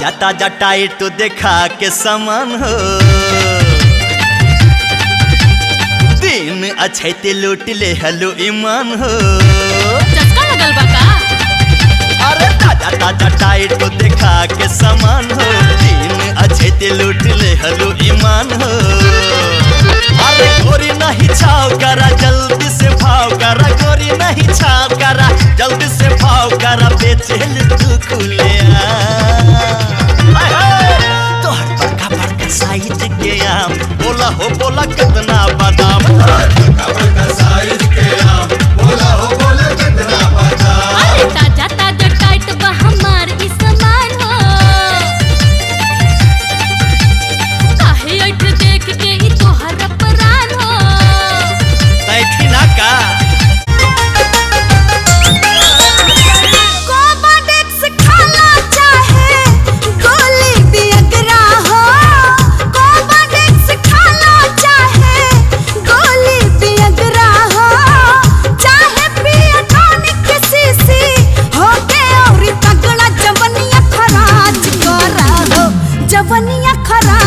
ताजा ताजा टाइट तो देखा के सामान हो। दिन अछैते लूट ले हलो ईमान हो। चस्का लगल बा का? अरे ताजा ताजा टाइट तो देखा के सामान हो। दिन अछैते लूट ले हलो ईमान हो। अरे गोरी नहीं छाव करा जल्दी से भाव करा, गोरी नहीं छाव करा जल्दी से भाव करा, बेचेल तू खुले तोहर बड़का बड़का साइज के आम, बोला हो बोला कितना बादाम। बड़का बड़का साइज के आम, बोला हो बोला कितना बादाम। अरे ताजा ताजा टाइट बा हमार ई सामान हो, काहे ऐठ देख के ई तोहर परान हो। बैठी ना का जवनिया खराज करा हो, जवनिया खराज।